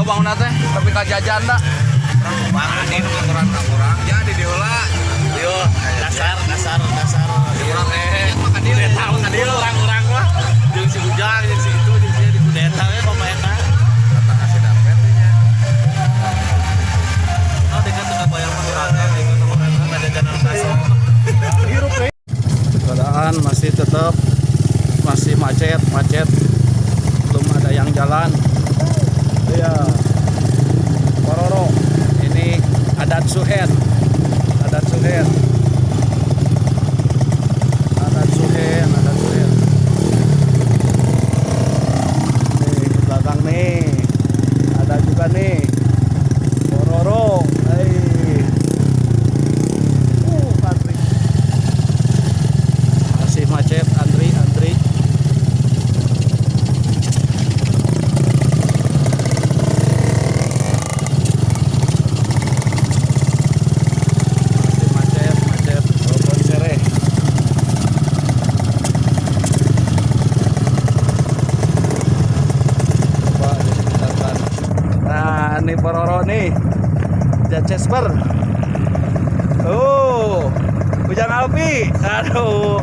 bangun teh, tapi ka jajan da. Bangun ini aturan ka urang. Ya di dieu lah. Yo, dasar dasar dasar. Di urang maka dieu Kudeta maka dieu. Orang-orang mah jeung si Ujang, jeung si itu, jeung si di kudeta we bapak eta. Kata ngasih dapet nya. Oh, dekat teu kabayang mah urang teh gitu sama eta ngajajanan bakso. Keadaan masih tetap masih macet, macet. Belum ada yang jalan. Iya. Pororo. Ini adat Suhen. Adat Suhen. Adat Suhen, adat Suhen. Nih, di belakang nih. Ada juga nih. Pororo. Hei. Antri. Masih macet, antri, antri. Masih macet, macet. Kebon Sereh. Coba disekitarkan. Nah, ini Pororo nih. Jasper. Oh, Ujang Alpi. Aduh.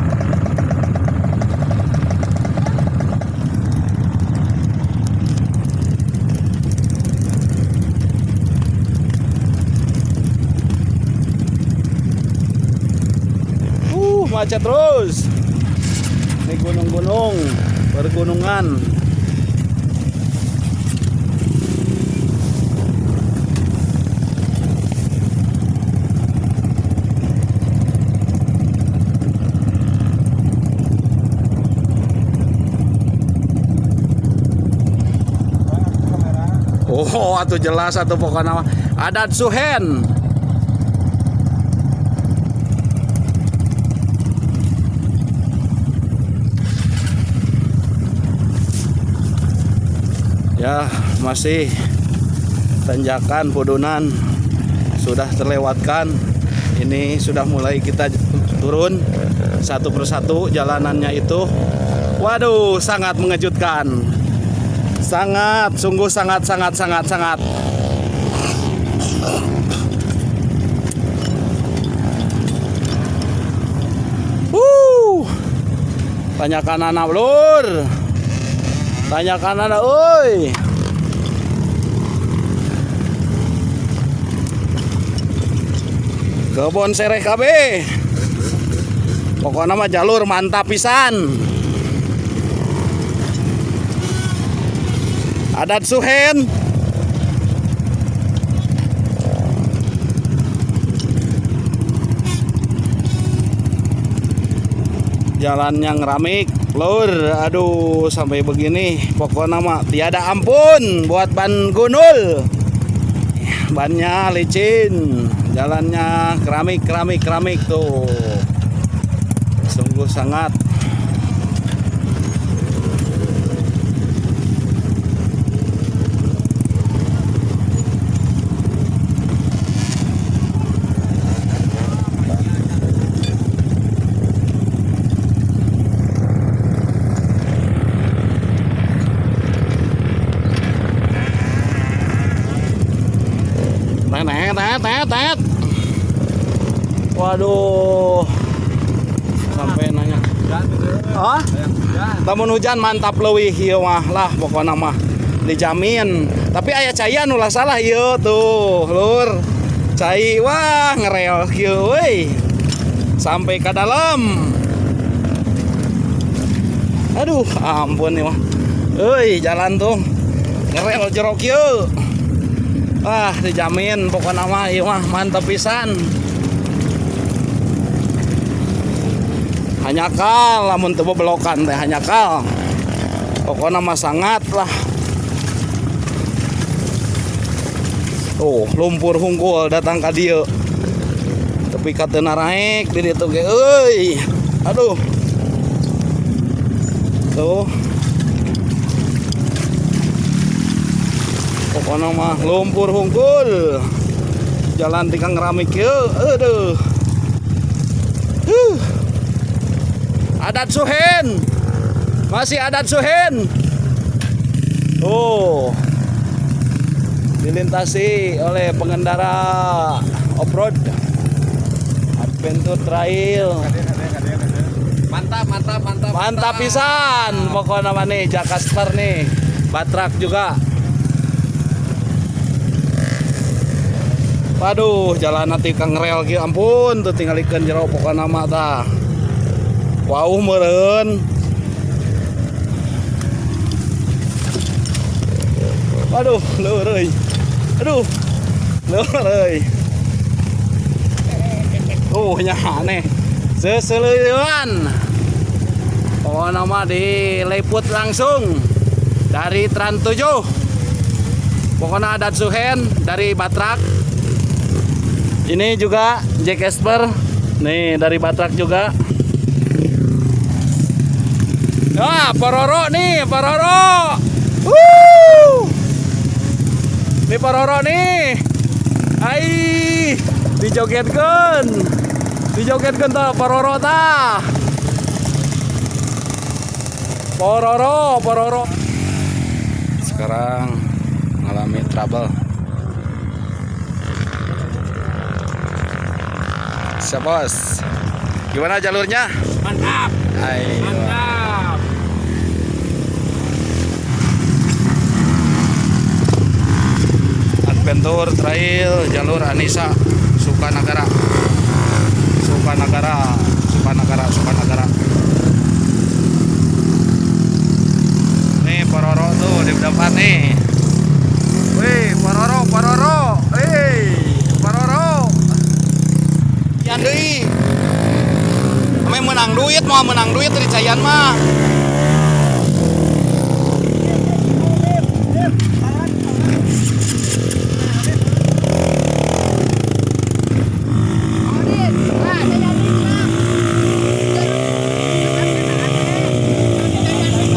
Macet terus. Ini gunung-gunung, pergunungan. Oh, atuh jelas atuh pokoknya mah. Adat Suhen. Ya, masih tanjakan Pudunan sudah terlewatkan. Ini sudah mulai kita turun satu persatu jalanannya itu. Waduh, sangat mengejutkan. Sangat, sungguh sangat sangat sangat sangat. Wuh. Tanjakan anak lur. Tanjakan anak oi. Kebon Sereh KB. Pokoknya mah jalur mantap pisan. Adat Suhen. Jalan yang keramik, lur. Aduh, sampai begini. Pokoknya mah tiada ampun buat ban gunul. Bannya licin, jalannya keramik, keramik, keramik tuh. Sungguh sangat. Tet, tet, tet, tet. Waduh. Sampai nanya. Hah? Lamun hujan mantap leuwih ieu mah lah pokona mah. Dijamin. Tapi aya caian ulah salah ieu tuh, lur. Cai wah ngerel kieu euy. Sampai ke dalam. Aduh, ampun nih mah. Euy, jalan tuh. Ngerel jero kieu. Wah, dijamin pokoknya mah ieu mah mantap pisan. Hanjakal lamun teu belokan teh hanjakal. Pokoknya mah sangat lah. Tuh, lumpur hungkul datang ka dieu. Tapi ka teu naraek di ditu ge euy. Aduh. Tuh. Pokoknya mah lumpur hungkul. Jalan tingkang keramik kieu. Aduh. Huh. Adat Suhen. Masih adat Suhen. Oh. Dilintasi oleh pengendara off-road Adventure Trail. Mantap, mantap, mantap. Mantap pisan pokoknya mah nih Jakasper nih. Batrak juga. Waduh, jalan nanti kang rel kieu ampun tuh tingalikeun jero pokokna mah tah. Wauh meureun. Waduh, leur euy. Aduh. Leur euy. Oh, nya aneh. Seuseuleun. Pokokna mah diliput langsung dari Trans 7. Pokoknya ada Suhen dari Batrak. Ini juga Jack Esper. Nih dari Batrak juga. Wah, Pororo nih, Pororo. Wuh. Nih Pororo nih. Ai, dijogetkeun. Dijogetkeun tah Pororo tah. Pororo, Pororo. Sekarang mengalami trouble. Siap bos. Gimana jalurnya? Mantap. Ayo. Mantap. Adventure Trail jalur Anissa Sukanagara. Sukanagara, Sukanagara, Sukanagara. Nih Pororo tuh di depan nih. Wih, Pororo, Pororo. Hei, Pororo. Yan deui. Ame menang duit, mau menang duit dari Cayan mah.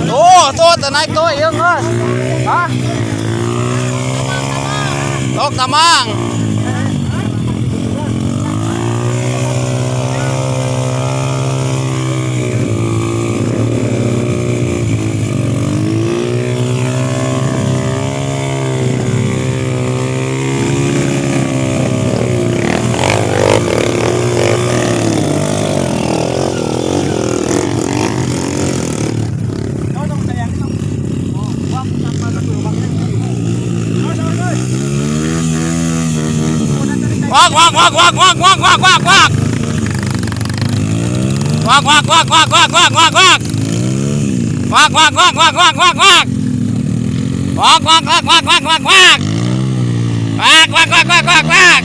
Tuh, tuh, tuh naik tuh, iya nges. Hah? Tok tamang. Wak wak wak wak wak wak wak wak wak. Wak wak wak wak wak wak wak wak. Wak wak wak wak wak wak wak. Wak wak wak wak wak wak wak. Wak wak wak wak wak wak.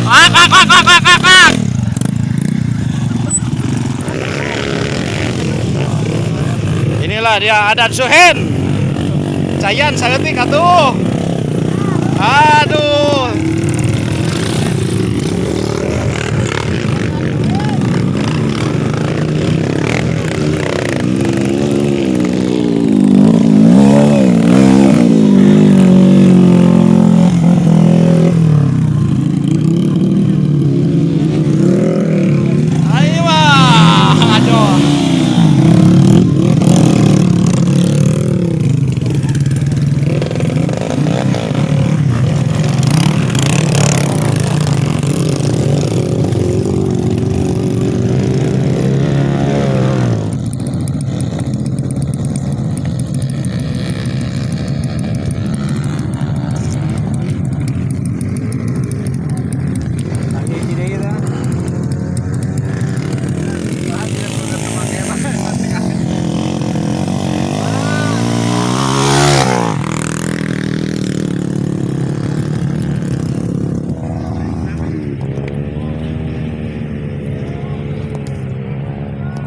Wak wak wak wak wak wak wak. Inilah dia adat Suhen. Cayan saeutik atuh. Aduh. Ayo mah, aduh.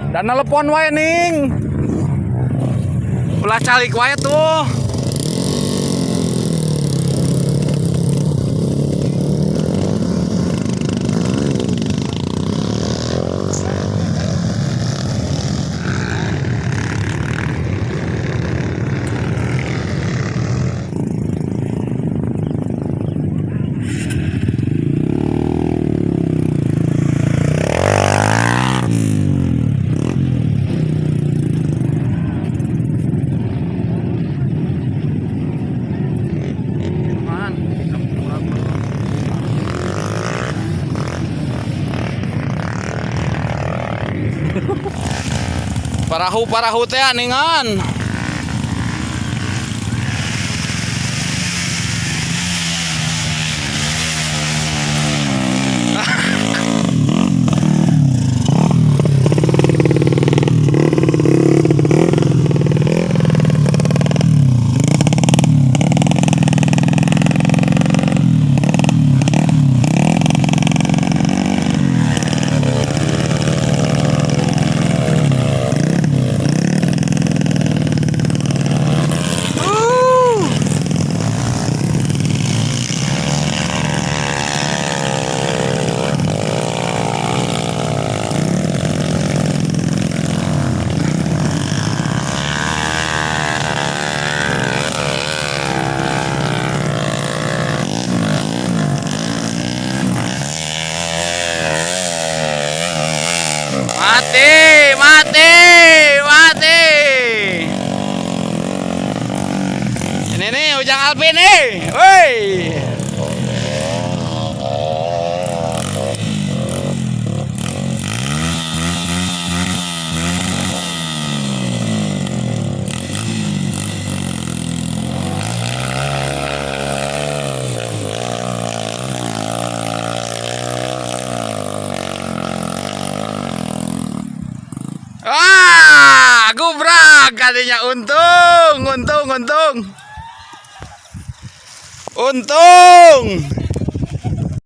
Dan telepon wae ning. Ulah calik wae tuh. Parahu-parahu teh aningan. Mati, mati, mati. Ini nih Ujang Alvin nih. Woi. Wah, gubrak katanya untung, untung, untung. Untung.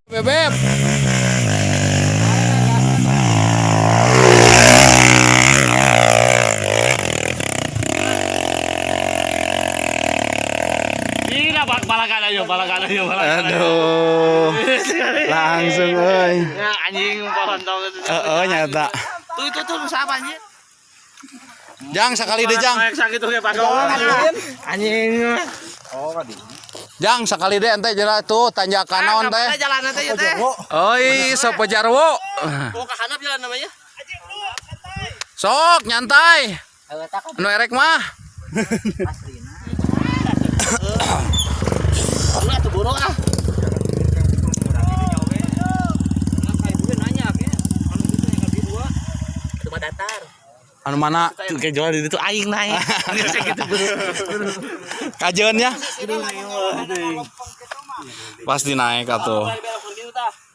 Bebek. Gila bak balakan aja, balakan aja, balakan. Aduh. Langsung euy. Ya anjing pohon tau. Heeh nyata. Tuh itu tuh siapa anjing? Jang sekali deh Jang. Naik sakit tuh kayak pasal. Anjing. Jang sekali deh ente jelas tuh tanjakan naon teh. Jalan teh ya teh. Oi, Sopo Jarwo. Oh, ke handap jalan namanya. Sok nyantai. Nu erek mah. Lu atuh buru ah. Anu mana? Tuh kayak jual di situ aing naik. Nggak gitu buru. Kajeun ya? Pasti naik atuh.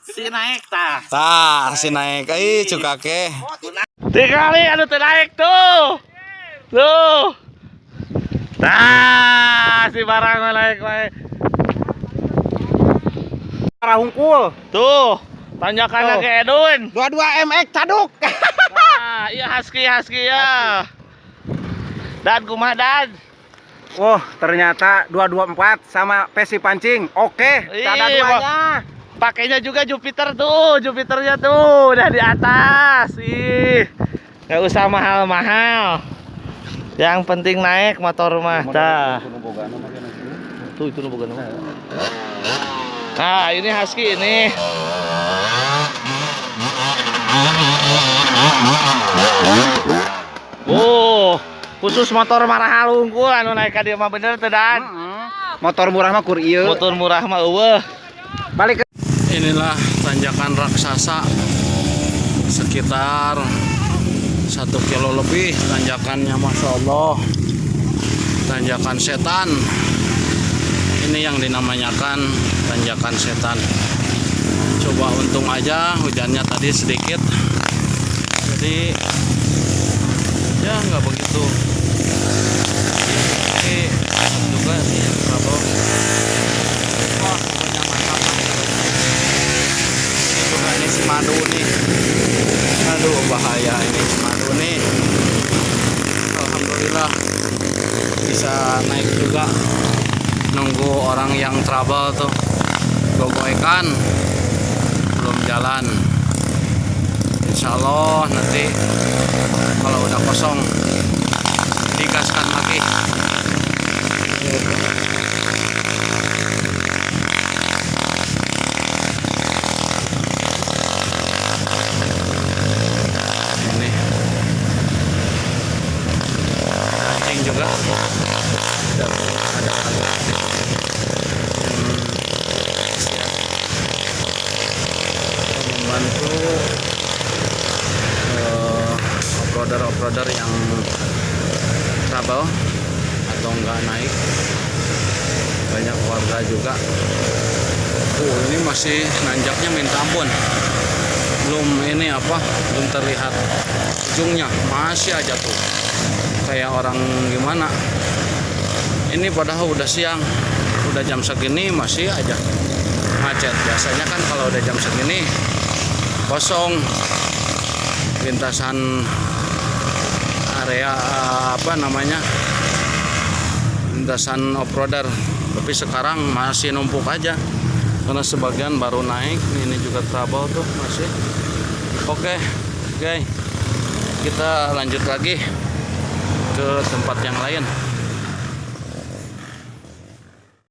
Si naik tah. Tah, si naik. Ih, cukake. Tiga kali aduh teu naik tuh. Tuh. Tah, si barang mah naik wae. Hungkul. Tuh, tanjakan ke Edun. 22 MX caduk. Nah, iya husky husky ya. Dan kumaha dan? Wah, ternyata 224 sama pesi pancing. Oke, tak ada Ih, duanya. Pakainya juga Jupiter tuh, Jupiternya tuh udah di atas. Ih. Nggak usah mahal-mahal. Yang penting naik motor mah tah. Tuh itu nu boga nama. Nah, ini husky ini. Oh, khusus motor marahal unggul anu naik ka dieu mah bener teu Dan? Motor murah mah kur ieu. Motor murah mah eueuh. Balik ke Inilah tanjakan raksasa sekitar 1 kilo lebih tanjakannya, masya Allah, tanjakan setan. Ini yang dinamakan tanjakan setan. Coba untung aja hujannya tadi sedikit, jadi ya nggak begitu. Tapi juga sih trouble. Wah, pokoknya mantap. Ini juga ini si madu nih. Aduh, bahaya ini si madu nih. Alhamdulillah bisa naik juga. Nunggu orang yang trouble tuh gogoekan belum jalan. Insya Allah nanti kalau udah kosong digaskan lagi. Ini anjing juga ada membantu off. Off-roader-off-roader yang trouble atau enggak naik. Banyak warga juga. Oh, ini masih nanjaknya minta ampun. Belum ini apa? Belum terlihat ujungnya, masih aja tuh. Kayak orang gimana? Ini padahal udah siang, udah jam segini masih aja macet. Biasanya kan kalau udah jam segini kosong lintasan area, apa namanya, lintasan off-roader, tapi sekarang masih numpuk aja karena sebagian baru naik. Ini juga trouble tuh masih. Oke, kita lanjut lagi ke tempat yang lain.